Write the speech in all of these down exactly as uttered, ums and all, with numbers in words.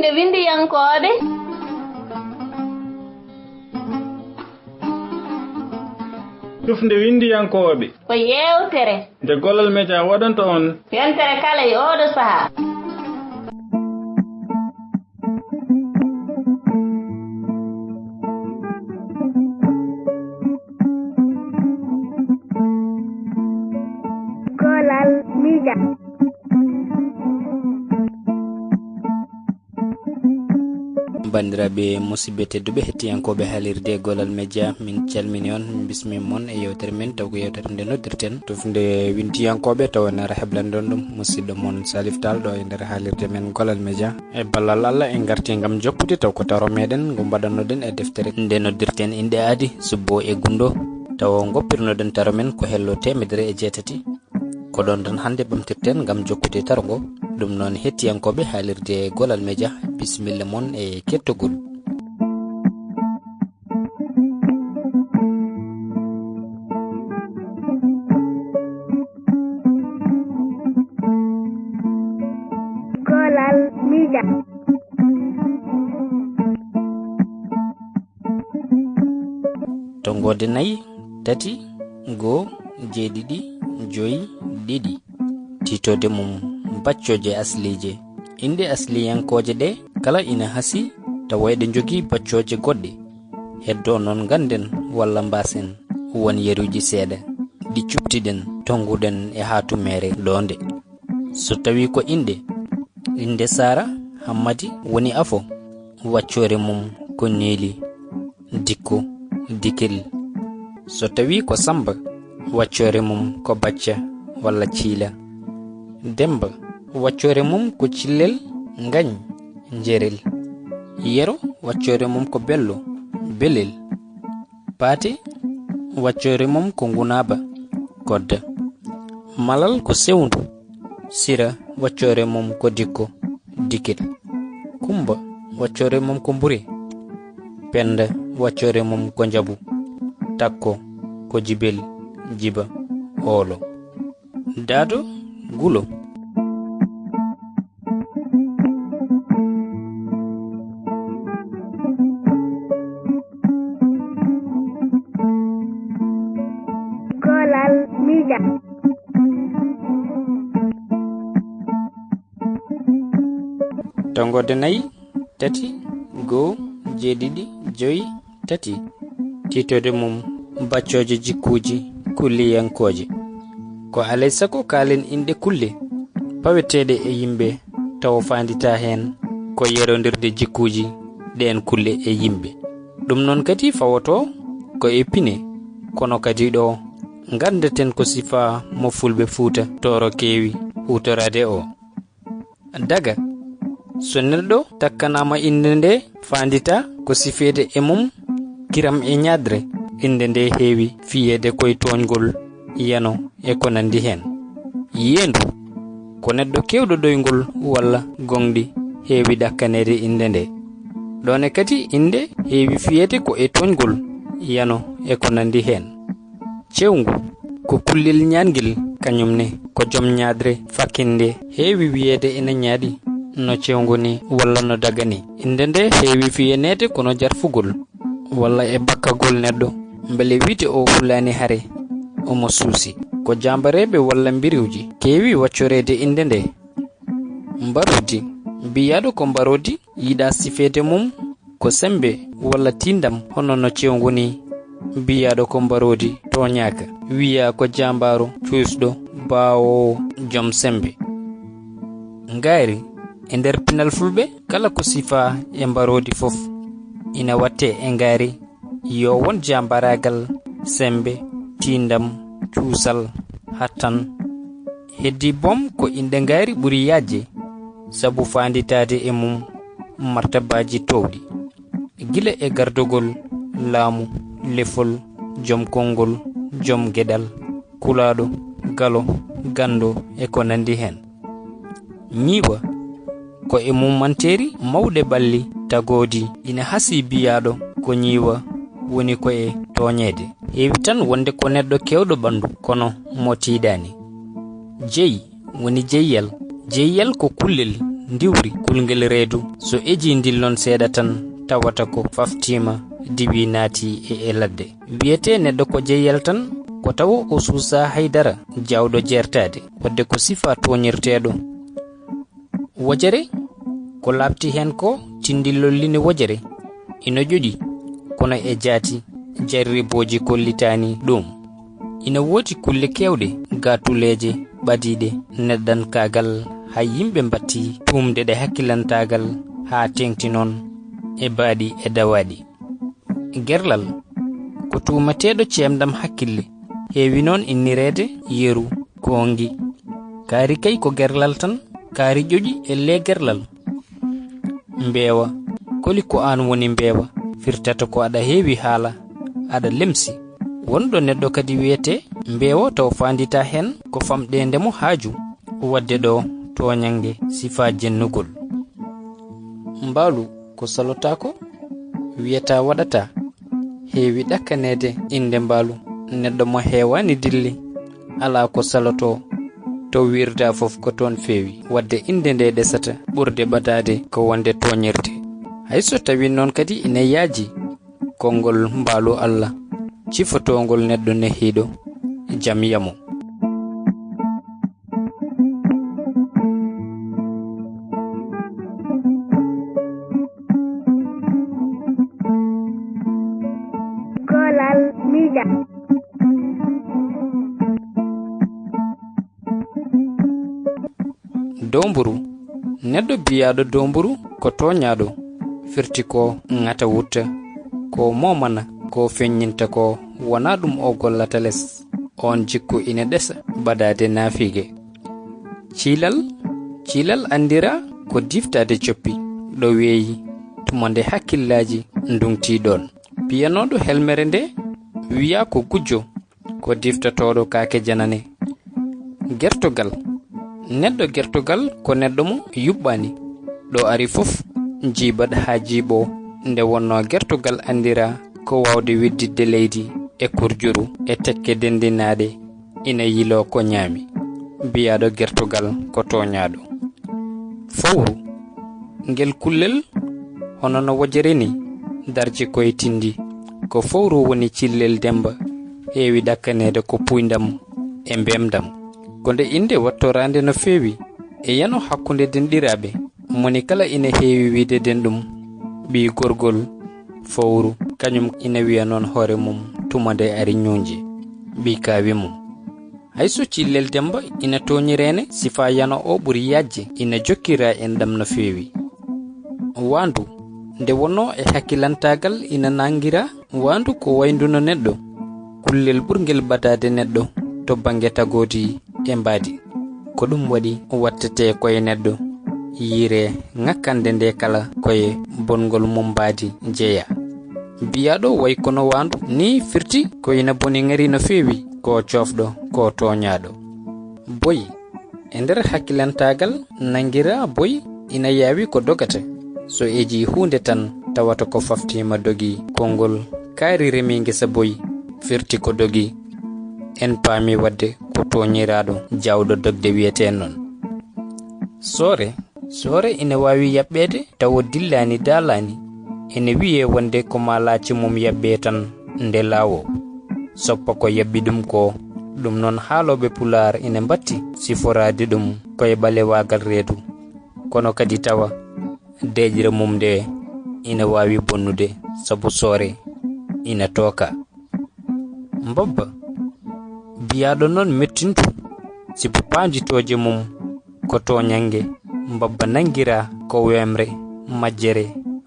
Nde winndiyankooɓe. Tufnde winndiyankooɓe. Ko yeewtere. Nde Golal Media waɗanta on. Yontere kala e ooɗo sahaa. Golal Media. Banndiraaɓe musidɓe tedduɓe, hettiyankooɓe haalirde Golal Media, min calmini on, min bismii mon e yewtere men, taw ko yewtere nde noddirten tufnde wintiyankooɓe, taw en ara heblande on ɗum musidɗo mon Salif Tall ɗo e nder haalirde men Golal Media. E ballal Allah en ngarti ngam jokkude taw ko taro meɗen ngo mbaɗannoɗen e deftere nde noddirten Inɗe Aadi, Subbo e Gunndo, taw ngoppirnoɗen taro men ko hello teemedere e jeetati. Ko ɗon tan hannde ɓamtirten ngam jokkude taro ngo. Ɗum noon, hettiyankooɓe haalirde Golal Media, bisimilla mon e kettogol. Golal Media. Tonngode nayi, tati, goo, jeeɗiɗi, joyi, ɗiɗi. Tiitoode mum, baccooje asliije. Inɗe asliyankooje ɗe kala ina hasii tawa eɗe njogii baccooje goɗɗe. Heddoo noon ngannden walla mbaasen won yeruuji seeɗa ɗi cuɓtiɗen, tonnguɗen e haatumeere ɗo nde. So tawii ko inɗe, innde Saara, Hammadi woni afo, waccoore mum ko Neeli, Dikko, Dikel. So tawii ko Sammba, waccoore mum ko Bacca walla Ciila. Demmba, waccoore mum ko Cillel, Ngañ, Njerel. Yero, waccoore mum ko Bello, Belel. Paate, waccoore mum ko Ngunaaba, Kodda. Malal ko Sewndu. Sira, waccoore mum ko Dikko, Dikel. Kummba, waccoore mum ko Mbure. Pennda, waccoore mum ko Njabu. Takko, ko Jibel, Jiba, Oolo. Daado, Gulo. Golal Media. Tonngode nayi, tati, goo, jeeɗiɗi, joyi, tati. Tiitoode mum, baccooje jikkuuji kulliyankooje. Ko alay sago kaalen inɗe kulle paweteeɗe e yimɓe, tawa faanditaa heen ko yerondirde jikkuuji ɗeen kulle e yimɓe. Ɗum noon kadi fawotoo ko e pine, kono kadi ɗo nganndeten ko sifaa mo Fulɓe Fuuta Tooro keewi huutoraade o. Daga, so neɗɗo takkanaama innde nde, faanditaa ko sifeede e mum kiram e ñaaɗre. Innde nde heewi fiyeede ko e tooñgol, yano e ko nanndi heen. Yeendu, ko neɗɗo keewɗo ɗoyngol walla gooŋɗi heewi ɗakkaneede innde nde. Ɗoon ne kadi innde heewi fiyeede ko e tooñgol, yano e ko nanndi heen. Cewngu, ko kullel ñaanngel, kañum ne ko joom ñaaɗre fakkinde. Heewi wiyeede ina ñaaɗi no cewngu ni walla no daga ni. Innde nde heewi fiyaneede ko no jarfugol walla e bakkagol neɗɗo, mbele wiyde o hullaani hare, omo suusi. Ko jaambareeɓe walla mbiriwji keewi waccoreede innde nde. Mbaroodi, mbiyaaɗo ko mbaroodi, yiɗaa sifeede mum ko semmbe walla tiinndam, hono no cewngu ni. Mbiyaaɗo ko mbaroodi tooñaaka, wiyaa ko jaambaaru, cuusɗo, baawoowo, joom semmbe. Ngaari, e nder pinal Fulɓe, kala ko sifaa e mbaroodi fof ina waɗtee e ngaari, yo won jaambaraagal, semmbe, tiinndam, cuusal, hattan. Heddii boom ko inɗe ngaari ɓuri yaajde, sabu faanditaade e mum martabaaji toowɗi, gila e gardagol laamu, lefol, joom konngol, joom geɗal, kulaaɗo, galo, ganndo e ko nanndi heen. Ñiiwa, ko e mum manteeri mawɗe ɓalli tagoodi, ina hasii biyaaɗo ko ñiiwa woni ko e tooñeede. Heewi tan wonde ko neɗɗo keewɗo ɓanndu, kono mo tiiɗaani. Jeyi woni jeyyal. Jeyyal ko kullel ndiwri kulngel reedu, so eji ndillon seeɗa tan, tawata ko faftiima, diwi naati e, e ladde. Wiyetee neɗɗo ko jeyyal tan, ko tawo o suusaa hay dara, jaawɗo jeertaade, wadde ko sifaa tooñirteeɗo. Wojere, ko laaɓti heen ko tindillol line wojere, ina ƴoƴi, kono e jaati jarribooji kollitaani ɗum. Ina woodi kulle keewɗe, ga tuleeje ɓadiiɗe neɗɗankaagal, hay yimɓe mbaɗti tuumde ɗe hakkilantaagal haa teeŋti noon e baaɗi e dawaaɗi. Gerlal, ko tuumeteeɗo ceemdam hakkille, heewi noon innireede yeru, koongi. Kaari kay ko gerlal tan, kaari ƴoƴi e le gerlal. Mbeewa, koli ko aan woni mbeewa, firtata ko aɗa heewi haala, aɗa lemsi. Wonɗo neɗɗo kadi wiyetee mbeewa taw faanditaa heen ko famɗeende mo haaju. Wadde ɗo tooñannge sifaa jennugol. Mbaalu ko salotaako, wiyataa waɗataa, heewi ɗakkaneede innde mbaalu, neɗɗo mo heewaani dilli, alaa ko salotoo, to wirdaa fof ko toon feewi, wadde innde nde ɗesata ɓurde ɓadaade ko wonde tooñirde. Hay so tawii noon kadi ina yaaji, konngol mbaalu Alla, cifotoongol neɗɗo nehiiɗo, jam yamo. Kolal mija. Doomburu. Neɗɗo biyaaɗo doomburu ko tooñaaɗo, firti ko ŋata wutta, ko momana, ko feññinta ko wonaa ɗum o gollata les. Oon jikku ina ɗesa ɓadaade naafige. Ciilal. Ciilal anndiraa ko diftaade coppi, ɗo weeyi, tuma nde hakkillaaji nduŋtii ɗoon. Piyanooɗo helmere nde wiyaa ko gujjo, ko diftatooɗo kaake janane. Gertogal. Neɗɗo gertogal ko neɗɗo mo yuɓɓaani. Ɗo ari fof, jiibat haa jiiɓoo, nde wonnoo gertogal anndiraa ko waawde wedditde leydi e kurjuru e tekke denndinaaɗe, ina yiloo ko ñaami. Biyaaɗo gertogal ko tooñaaɗo. Fowru. Ngel kullel, hono no wojere ni, darji koye tinndi. Ko fowru woni cillel Demmba, heewi ɗakkaneede ko puuyndam e mbeemdam. Ko nde innde wattoraande no feewi e yano hakkunde denɗiraaɓe, moni kala ina heewi wiyde denɗum, ɓiy gorgol, fowru, kañum ina wiya noon hoore mum tuma nde ari ñuuñje, ɓiy kaawi mum. Hay so cillel Demmba ina tooñireene, sifaa yano o ɓuri yaajde, ina jokkiraa enɗam no feewi. Waandu, nde wonnoo e hakkilantaagal ina nanngiraa, waandu ko wayndu no neɗɗo, kullel ɓurngel ɓadaade neɗɗo to bannge tagoodi e mbaadi. Ko ɗum waɗi wattetee koye neɗɗo, yiiree ŋakkande nde kala koye bonngol mum mbaadi jeyaa. Biyaaɗo way kono waandu ni firti ko ina boni ŋari no feewi, ko coofɗo, ko tooñaaɗo. Boy. E nder hakkilantaagal, nanngiraa boy ina yaawi ko dogata. So eji huunde tan, tawata ko faftiima dogi konngol, kaari remi ngesa boy, firti ko dogi. En paami waɗde ko tooñiraaɗo jaawɗo dogde wiyetee noon. Soore. Soore ina waawi yaɓɓeede tawo dillaani daalaani. Ene wiyee wonde ko maa laaci mum yaɓɓee tan nde laawoo. Soppa ko yaɓɓi ɗum ko, ɗum noon haalooɓe Pulaar ina mbatti siforaade ɗum koye ɓalewaagal reedu. Kono kadi tawa deeƴre mum nde ina waawi bonnude sabu soore ina tooka. Mbabba. Biyaaɗo noon mettintu, sibu paanditooje mum ko tooñannge, mbabba nanngiraa ko weemre, majjere,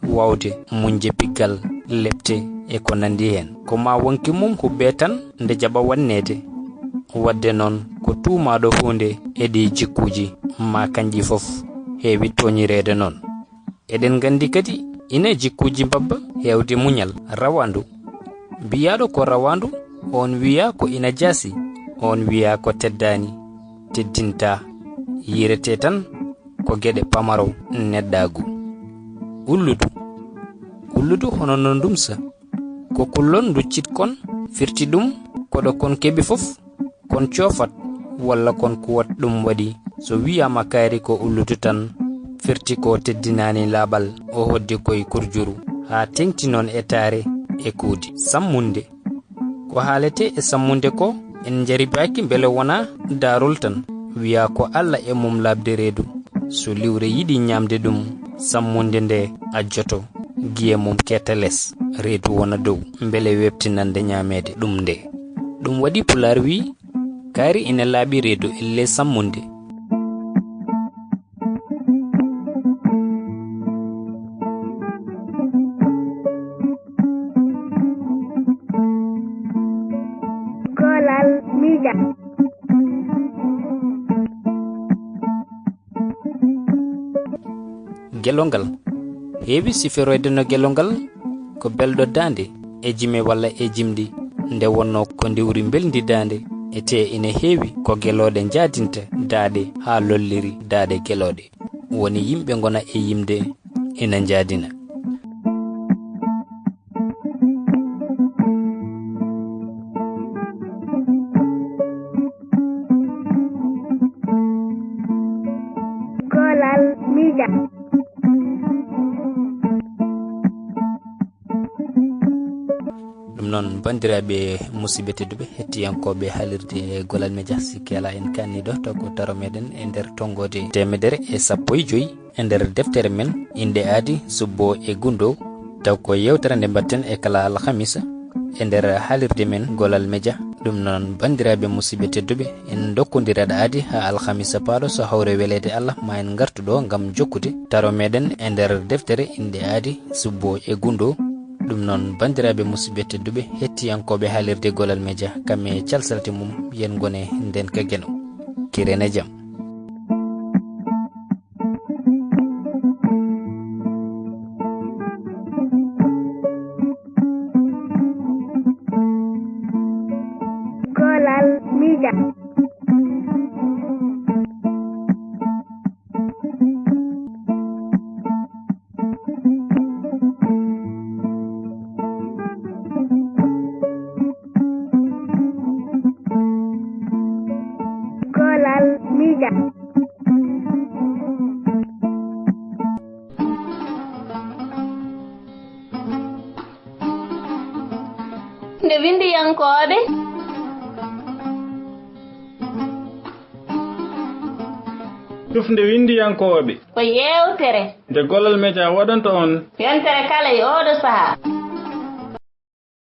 waawde muñde piggal, lepte e ko nanndi heen. Ko maa wonki mum huɓɓee tan nde jaɓa wanneede. Waɗde noon ko tuumaaɗo huunde e ɗii jikkuuji, maa kañƴi fof heewi tooñireede noon. Eɗen nganndi kadi ina e jikkuuji mbabba heewde muñal, rawaandu. Biyaaɗo ko rawaandu, oon wiyaa ko ina jaasi, oon wiyaa ko teddaani, teddintaa, yiiretee tan ko geɗe pamaro neɗɗaagu. Ulludu. Ulludu hono no ndumsa. Ko kullon nduccit kon, firti ɗum koɗo kon keɓi fof, kon coofat walla kon kuwat. Ɗum waɗi so wiyaama kaari ko ulludu tan, Firti ko teddinaani laaɓal, o hoddi koye kurjuru, haa teŋti noon e taare e kuudi. Sammunde. Ko haaletee e sammunde ko, en njaribaaki mbele wonaa daarol tan, wiyaa ko Alla e mum laaɓde reedu. So liwre yiɗi ñaamde ɗum, sammunde nde a joto, giye mum ketta les, reedu wona dow, mbele weɓtinande ñaameede ɗum nde. Ɗum waɗi Pulaar wii, kaari ina laaɓi reedu elle sammunde. Kolal mija. Gelongal. Heewi siferoyde no gelongal ko belɗo daande e jime walla e jimɗi, nde wonnoo ko ndiwri mbelndi daande, e tee ina heewi ko gelooɗe njaadinta daaɗe haa lolliri daaɗe gelooɗe. Woni yimɓe ngona e yimde ina njaadina. Kolal mija. Ɗum noon, banndiraaɓe musidɓe tedduɓe, hettiyankooɓe haalirde Golal Media, sikke alaa en kaanniiɗo taw ko taro meɗen e nder tonngoode teemedere e sappo e joyi e nder deftere men Innde Aadi, Subbo e Gundo, taw ko yeewtere nde mbaɗten e kala alhamisa e nder haalirde men Golal Media. Ɗum noon, banndiraaɓe musidɓe tedduɓe, en ndokkondira aadi haa alhamisa paaɗo, so hawre weleede Allah, ma en ngartu ɗo ngam jokkude taro meɗen e nder deftere Innde Aadi, Subbo e Gundo. Ɗum noon, banndiraaɓe musidɓe tedduɓe, hettiyankooɓe haalirde Golal Media, kam e calsalte mum, yen ngone ndeen ka Geno. Kirene jam. Kolal mija. Kolal mija. Nde winndiyankooɓe. Tufnde winndiyankooɓe. Ko yeewtere. Nde Golal Media waɗanta on. Yontere kala e ooɗo sahaa.